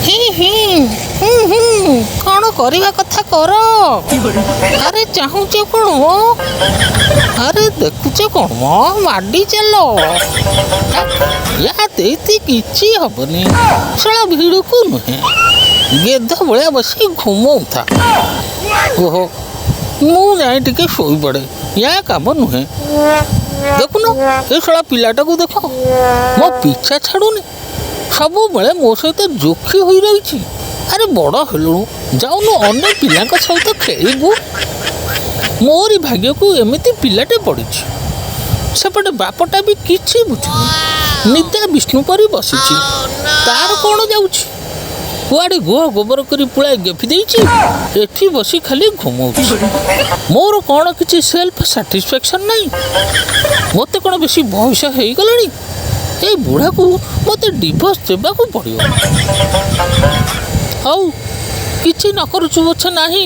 ହିଁ ହିଁ ହୁଁ ହୁଁ, କ'ଣ କରିବା କଥା କର। ଆରେ, ଚାହୁଁଛ କ'ଣ ମ? ଆରେ, ଦେଖୁଛ କ'ଣ ମ? ମାଡ଼ି ଚାଲ। ୟା ଦେଇତି କିଛି ହବନି। ଶଳା ଭିଡ଼କୁ ନୁହେଁ, ଗେଧ ଭଳିଆ ବସି ଘୁମଉଥା। ଓହୋ, ମୁଁ ଯାଇ ଟିକେ ଶୋଇପଡ଼େ। ୟା କାମ ନୁହେଁ। ଦେଖୁନ, ଏ ଶଳା ପିଲାଟାକୁ ଦେଖ, ମୋ ପିଛା ଛାଡ଼ୁନି, ସବୁବେଳେ ମୋ ସହିତ ଜୋଖି ହୋଇ ରହିଛି। ଆରେ, ବଡ଼ ହେଲୁଣୁ, ଯାଉନୁ ଅନ୍ୟ ପିଲାଙ୍କ ସହିତ ଖେଳିବୁ। ମୋରି ଭାଗ୍ୟକୁ ଏମିତି ପିଲାଟେ ପଡ଼ିଛି। ସେପଟେ ବାପଟା ବି କିଛି ବୁଝୁନି, ନିଦା ବିଷ୍ଣୁ ପରି ବସିଛି। ତାର କ'ଣ ଯାଉଛି? କୁଆଡ଼େ ଗୁହ ଗୋବର କରି ପୁଳାଏ ଗେଫି ଦେଇଛି, ଏଠି ବସି ଖାଲି ଘୁମଉଛି। ମୋର କ'ଣ କିଛି ସେଲ୍ଫ ସାଟିସ୍ଫ୍ୟାକ୍ସନ୍ ନାହିଁ? ମୋତେ କ'ଣ ବେଶୀ ବୟସ ହେଇଗଲାଣି? ଏ ବୁଢ଼ାକୁ ମୋତେ ଡିଭୋର୍ସ ଦେବାକୁ ପଡ଼ିବ। ହଉ, କିଛି ନ କରୁଛୁ ପଛେ ନାହିଁ,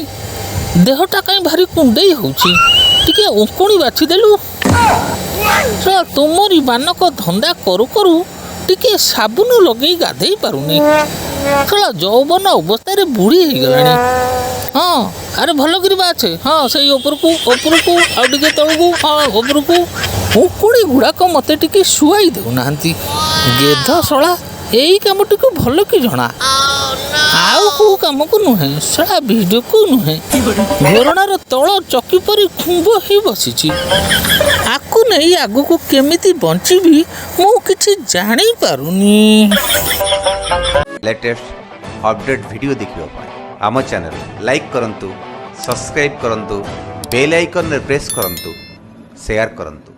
ଦେହଟା କାହିଁ ଭାରି କୁଣ୍ଡେଇ ହେଉଛି, ଟିକେ ଉଙ୍କୁଣି ବାଛିଦେଲୁ। ଶଳା, ତୁମରି ମାନଙ୍କ ଧନ୍ଦା କରୁ କରୁ ଟିକେ ସାବୁନ ଲଗେଇ ଗାଧେଇ ପାରୁନି। ଶଳା, ଯୌବନ ଅବସ୍ଥାରେ ବୁଢ଼ୀ ହେଇଗଲାଣି। ହଁ, ଆରେ ଭଲ କରି ବାଛେ। ହଁ, ସେଇ ଉପରକୁ, ଉପରକୁ, ଆଉ ଟିକେ ତଳକୁ। ହଁ, ଉପରକୁ। ଉଙ୍କୁଣି ଗୁଡ଼ାକ ମୋତେ ଟିକେ ଶୁଆଇ ଦେଉନାହାନ୍ତି। ଗେଧ ଶଳା, ଏଇ କାମଟିକୁ ଭଲ କି ଜଣା, ଆଉ କୋଉ କାମକୁ ନୁହେଁ। ଶଳା ଭିଡ଼ିଓକୁ ନୁହେଁ, ଘୋରଣାର ତଳ ଚକି ପରି ଖୁମ୍ବ ହେଇ ବସିଛି। ଆକୁ ନେଇ ଆଗକୁ କେମିତି ବଞ୍ଚିବି, ମୁଁ କିଛି ଜାଣିପାରୁନି। ଲେଟେଷ୍ଟ ଅପଡେଟ୍ ଭିଡ଼ିଓ ଦେଖିବା ପାଇଁ ଆମ ଚ୍ୟାନେଲ୍ ଲାଇକ୍ କରନ୍ତୁ, ସବସ୍କ୍ରାଇବ୍ କରନ୍ତୁ, ବେଲ୍ ଆଇକନ୍ରେ ପ୍ରେସ୍ କରନ୍ତୁ, ସେୟାର କରନ୍ତୁ।